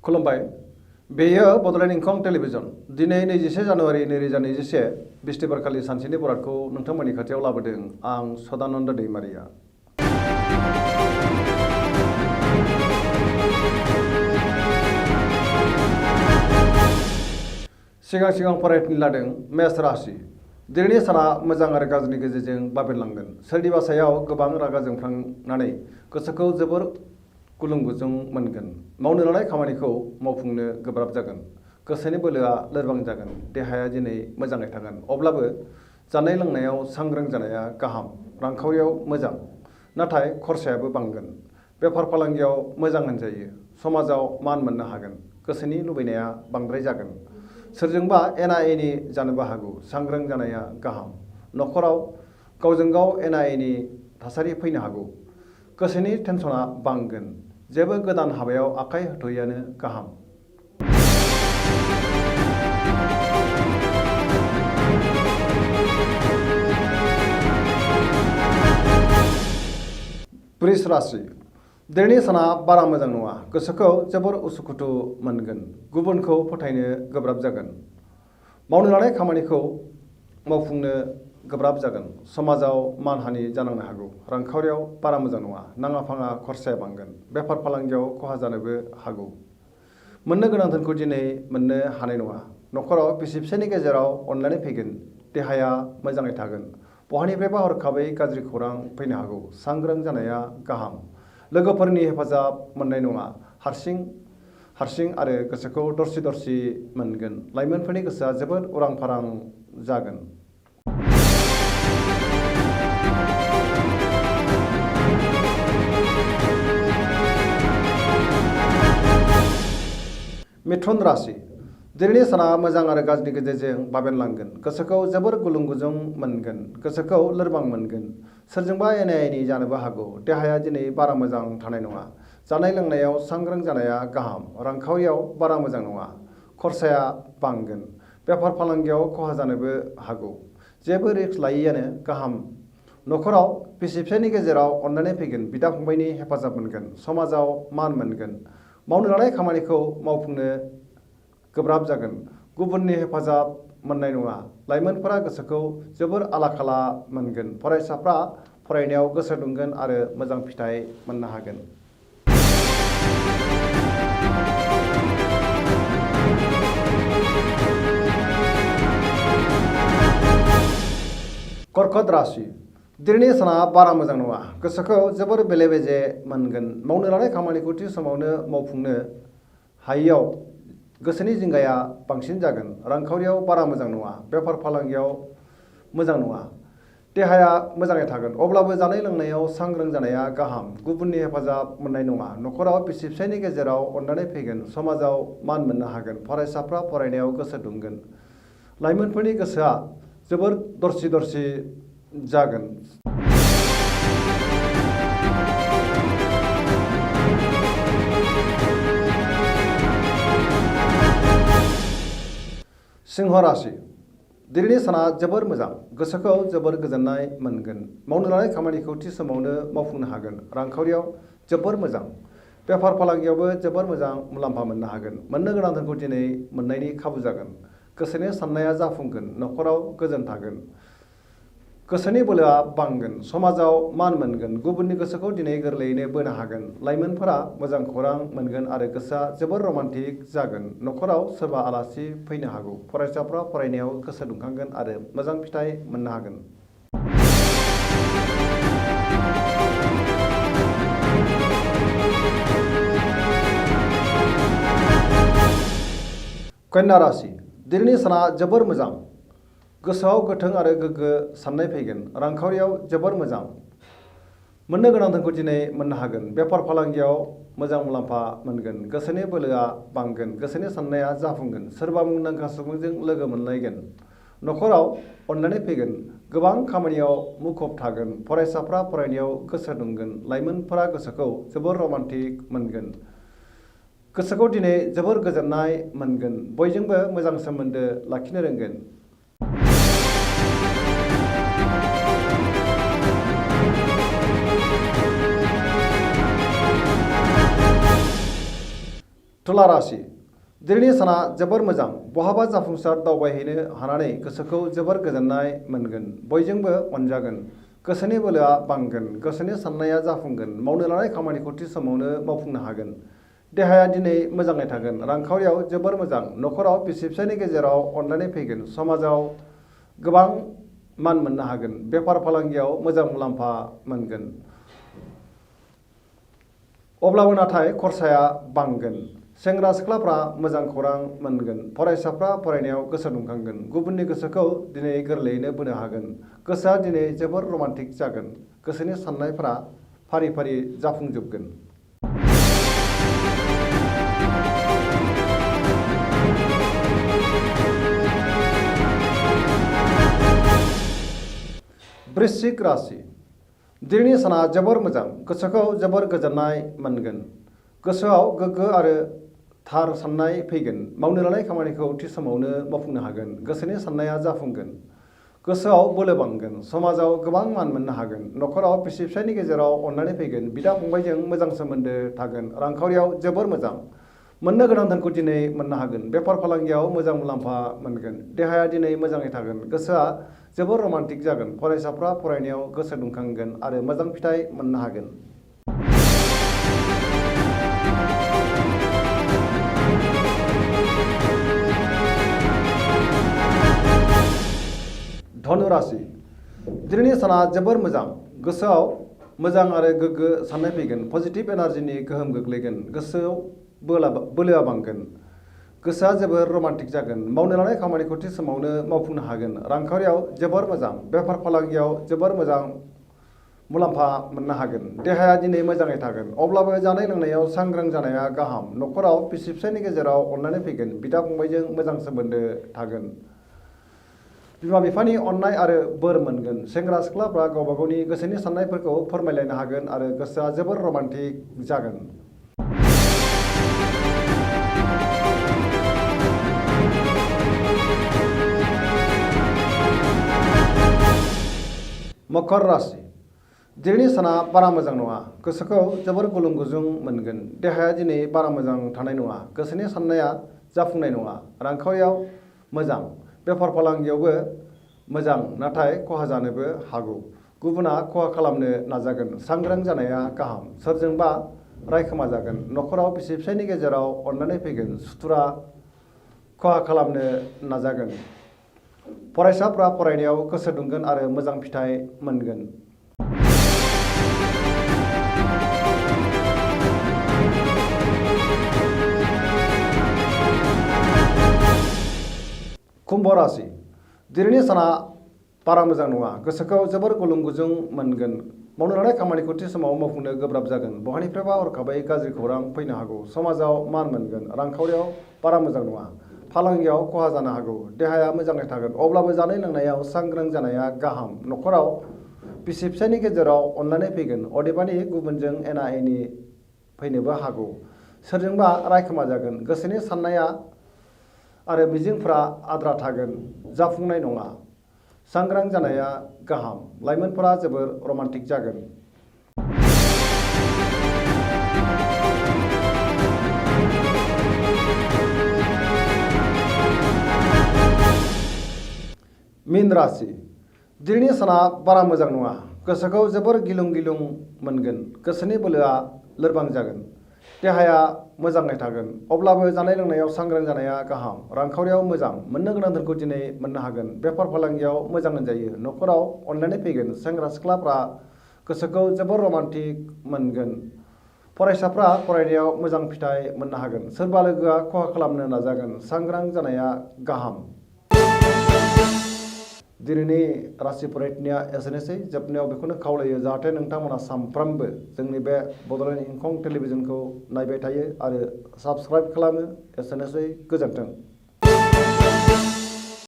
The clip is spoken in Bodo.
खुलुमबाय। बेयो बड'लेण्ड इंखं टेलिभिजन। दिनै 21 जानुवारि 2021 बिस्तिबारखालि सानसेनि बरादखौ नोंथांमोननि खाथियाव लाबोदों आं सदानन्द दैमारिया। सिगां फरायथिनो लादों मेष राशि। दिनैनि साना मोजां आरो गाज्रिनि गेजेरजों बाबेनलांगोन। सोरनिबा सायाव गोबां रागा जोंफ्लांनानै गोसोखौ जोबोर गुलुं गुजुं मोनगोन। मावनो लानाय खामानिखौ मावफुंनो गोब्राब जागोन। गोसोनि बोलोआ लोरबां जागोन। देहाया दिनै मोजाङै थागोन। अब्लाबो जानाय लोंनायाव सांग्रां जानाया गाहाम। रांखावरियाव मोजां, नाथाय खरसायाबो बांगोन। बेफार फालांगियाव मोजां होनजायो। समाजाव मान मोननो हागोन। गोसोनि लुबैनाया बांद्राय जागोन। सोरजोंबा एना एनि जानोबो हागौ। सांग्रां जानाया गाहाम। न'खराव गावजों गाव एना एनि थासारि फैनो हागौ। गोसोनि टेनसना बांगोन। जेबो गोदान हाबायाव आखाइ होथ'यैआनो गाहाम। वृष राशि। दिनैनि साना बारा मोजां नङा। गोसोखौ जोबोर उसुखुथु मोनगोन। गुबुनखौ फोथायनो गोब्राब जागोन। मावनो लानाय खामानिखौ मावफुंनो गोब्राब जागोन। समाजाव मानहानि जानांनो हागौ। रांखावरियाव बारा मोजां नङा। नाङा फाङा खरसाया बांगोन। बेफार फालांगियाव खहा जानोबो हागौ। मोननो गोनां धोनखौ दिनै मोननो हानाय नङा। न'खराव बिसि फिसायनि गेजेराव अनलायनाय फैगोन। देहाया मोजाङै थागोन। बहानिफ्रायबा हरखाबै गाज्रि खौरां फैनो हागौ। सांग्रां जानाया गाहाम। लोगोफोरनि हेफाजाब मोननाय नङा। हारसिं आरो गोसोखौ दरसि मोनगोन। लाइमोनफोरनि गोसोआ जोबोद उरां फारां जागोन। मिथुन राशि। दिनैनि साना मोजां आरो गाज्रिनि गेजेरजों बाबेनलांगोन। गोसोखौ जोबोर गुलुं गुजुं मोनगोन। गोसोखौ लोरबां मोनगोन। सोरजोंबा एना एनि जानोबो हागौ। देहाया दिनै बारा मोजां थानाय नङा। जानाय लोंनायाव सांग्रां जानाया गाहाम। रांखावरियाव बारा मोजां नङा। खरसाया बांगोन। बेफार फालांगियाव खहा जानोबो हागौ। जेबो रिस्क लायैआनो गाहाम। न'खराव बिसि फिसायनि गेजेराव अनलायनाय फैगोन। बिदा फंबायनि हेफाजाब मोनगोन। समाजाव मान मोनगोन। मावनो लानाय खामानिखौ मावफुंनो गोब्राब जागोन। गुबुननि हेफाजाब मोननाय नङा। लाइमोनफोरा गोसोखौ जोबोर आला खाला मोनगोन। फरायसाफ्रा फरायनायाव गोसो दुंगोन आरो मोजां फिथाइ मोननो हागोन। कर्कट राशि। दिनैनि साना बारा मोजां नङा। गोसोखौ जोबोर बेले बेजे मोनगोन। मावनो लानाय खामानिखौ थि समावनो मावफुंनो हायैयाव गोसोनि जिंगाया बांसिन जागोन। रांखावरियाव बारा मोजां नङा। बेफार फालांगियाव मोजां नङा। देहाया मोजाङै थागोन। अब्लाबो जानाय लोंनायाव सांग्रां जानाया गाहाम। गुबुननि हेफाजाब मोननाय नङा। न'खराव बिसि फिसायनि गेजेराव अनलायनाय फैगोन। समाजाव मान मोननो हागोन। फरायसाफ्रा फरायनायाव गोसो दुंगोन। लाइमोनफोरनि गोसोआ जोबोर दरसि जागोन। सिंह राशि। दिनैनि साना जोबोर मोजां। गोसोखौ जोबोर गोजोननाय मोनगोन। मावनो लानाय खामानिखौ थि समावनो मावफुंनो हागोन। रांखावरियाव जोबोर मोजां। बेफार फालांगियावबो जोबोर मोजां मुलाम्फा मोननो हागोन। मोननो गोनां धोनखौ दिनै मोननायनि खाबु जागोन। गोसोनि साननाया जाफुंगोन। न'खराव गोजोन थागोन। गोसोनि बोलोआ बांगोन। समाजाव मान मोनगोन। गुबुननि गोसोखौ दिनै गोरलैयैनो बोनो हागोन। लाइमोनफोरा मोजां खौरां मोनगोन आरो गोसोआ जोबोर रमान्टिक जागोन। न'खराव सोरबा आलासि फैनो हागौ। फरायसाफ्रा फरायनायाव गोसो दुंखांगोन आरो मोजां फिथाइ मोननो हागोन। कन्या राशि। दिनैनि साना जोबोर मोजां। गोसोआव गोथों आरो गोग्गो साननाय फैगोन। रांखावरियाव जोबोर मोजां। मोननो गोनां धोनखौ दिनै मोननो हागोन। बेफार फालांगियाव मोजां मुलाम्फा मोनगोन। गोसोनि बोलोआ बांगोन। गोसोनि साननाया जाफुंगोन। सोरबा मुंदांखा सुबुंजों लोगो मोनलायगोन। न'खराव अनलायनाय फैगोन। गोबां खामानियाव मुखुब थागोन। फरायसाफ्रा फरायनायाव गोसो दुंगोन। लाइमोनफोरा गोसोखौ जोबोर रमान्टिक मोनगोन। गोसोखौ दिनै जोबोर गोजोननाय मोनगोन। बयजोंबो मोजां सोमोन्दो लाखिनो रोंगोन। तुला राशि दिनैनि साना जोबोर मोजां बहाबा जाफुंसार दावबायहैनो हानानै गोसोखौ जोबोर गोजोननाय मोनगोन बयजोंबो अनजागोन गोसोनि बोलोआ बांगोन गोसोनि साननाया जाफुंगोन मावनो लानाय खामानिखौ थि समावनो मावफुंनो हागोन देहाया दिनै मोजाङै थागोन रांखावरियाव जोबोर मोजां नखराव बिसि फिसायनि गेजेराव अनलायनाय फैगोन समाजाव गोबां मान मोननो हागोन बेफार फालांगियाव मोजां मुलाम्फा मोनगोन अब्लाबो नाथाय खरसाया बांगोन सेंग्रा सिख्लाफ्रा मोजां खौरां मोनगोन फरायसाफ्रा फरायनायाव गोसो दुंखांगोन गुबुननि गोसोखौ दिनै गोरलैयैनो बोनो हागोन गोसोआ दिनै जोबोर रमान्टिक जागोन गोसोनि साननायफ्रा फारि फारि जाफुंजोबगोन वृश्चिक राशि दिनैनि साना जोबोर मोजां गोसोखौ जोबोर गोजोननाय मोनगोन गोसोआव गोग्गो आरो थार साननाय फैगोन मावनो लानाय खामानिखौ थि समावनो मावफुंनो हागोन गोसोनि साननाया जाफुंगोन गोसोआव बोलो बांगोन समाजाव गोबां मान मोननो हागोन नखराव बिसि फिसायनि गेजेराव अनलायनाय फैगोन बिदा फंबायजों मोजां सोमोन्दो थागोन रांखावरियाव जोबोर मोजां मोननो गोनां धोनखौ दिनै मोननो हागोन बेफार फालांगियाव मोजां मुलाम्फा मोनगोन देहाया दिनै मोजाङै थागोन गोसोआ जोबोर रमान्टिक जागोन फरायसाफ्रा फरायनायाव गोसो दुंखांगोन आरो मोजां फिथाइ मोननो हागोन धनु राशि दिनैनि साना जोबोर मोजां गोसोआव मोजां आरो गोग्गो साननाय फैगोन पजिटिभ एनार्जिनि गोहोम गोग्लैगोन गोसोआव बोलोआ बांगोन गोसोआ जोबोर रमान्टिक जागोन मावनो लानाय खामानिखौ थि समावनो मावफुंनो हागोन रांखावरियाव जोबोर मोजां बेफार फालांगियाव जोबोर मोजां मुलाम्फा मोननो हागोन देहाया दिनै मोजाङै थागोन अब्लाबो जानाय लोंनायाव सांग्रां जानाया गाहाम नखराव बिसि फिसायनि गेजेराव अनलायनाय फैगोन बिदा फंबायजों मोजां सोमोन्दो थागोन बिमा बिफानि अननाय आरो बोर मोनगोन सेंग्रा सिख्लाफ्रा गावबा गावनि गोसोनि साननायफोरखौ फोरमायलायनो हागोन आरो गोसोआ जोबोर रमान्टिक जागोन मकर राशि दिनैनि साना बारा मोजां नङा गोसोखौ जोबोर गुलुं गुजुं मोनगोन देहाया दिनै बारा मोजां थानाय नङा गोसोनि साननाया जाफुंनाय नङा रांखावरियाव मोजां बेफार फालांगियावबो मोजां नाथाय खहा जानोबो हागौ गुबुना खहा खालामनो नाजागोन सांग्रां जानाया गाहाम सोरजोंबा रायखोमा जागोन नखराव बिसि फिसायनि गेजेराव अनलायनाय फैगोन सुथुरा खहा खालामनो नाजागोन फरायसाफ्रा फरायनायाव गोसो दुंगोन आरो मोजां फिथाइ मोनगोन कुम्भ राशि दिनैनि साना बारा मोजां नङा गोसोखौ जोबोर गुलुं गुजुं मोनगोन मावनो लानाय खामानिखौ थि समाव मावफुंनो गोब्राब जागोन बहानिफ्रायबा हरखाबै गाज्रि खौरां फैनो हागौ समाजाव मान मोनगोन रांखावरियाव बारा मोजां नङा फालांगियाव खहा जानो हागौ देहाया मोजाङै थागोन अब्लाबो जानाय लोंनायाव सांग्रां जानाया गाहाम नखराव बिसि फिसायनि गेजेराव अनलायनाय फैगोन अदेबानि गुबुनजों एना एनि फैनोबो हागौ सोरजोंबा रायखोमा जागोन गोसोनि साननाया आरो मिजिंफ्रा आद्रा थागोन जाफुंनाय नङा सांग्रां जानाया गाहाम लाइमोनफोरा जोबोर रमान्टिक जागोन मीन राशि दिनैनि साना बारा मोजां नङा गोसोखौ जोबोर गिलुं गिलुं मोनगोन गोसोनि बोलोआ लोरबां जागोन देहाया मोजाङै थागोन अब्लाबो जानाय लोंनायाव सांग्रां जानाया गाहाम रांखावरियाव मोजां मोननो गोनां धोनखौ दिनै मोननो हागोन बेफार फालांगियाव मोजां जायो नखराव अनलायनाय फैगोन सेंग्रा सिख्लाफ्रा गोसोखौ जोबोर रमान्टिक मोनगोन फरायसाफ्रा फरायनायाव मोजां फिथाइ मोननो हागोन सोरबा लोगोआ खहा खालामनो नाजागोन सांग्रां जानाया गाहाम दिनैनि राशि फरायनाया एसेनोसै जोबनायाव बेखौनो खावलायो जाहाथे नोंथांमोना सानफ्रामबो जोंनि बे बड'लेण्ड इंखं टेलिभिजनखौ नायबाय थायो आरो साबस्क्राइब खालामो एसेनोसै गोजोन्थों।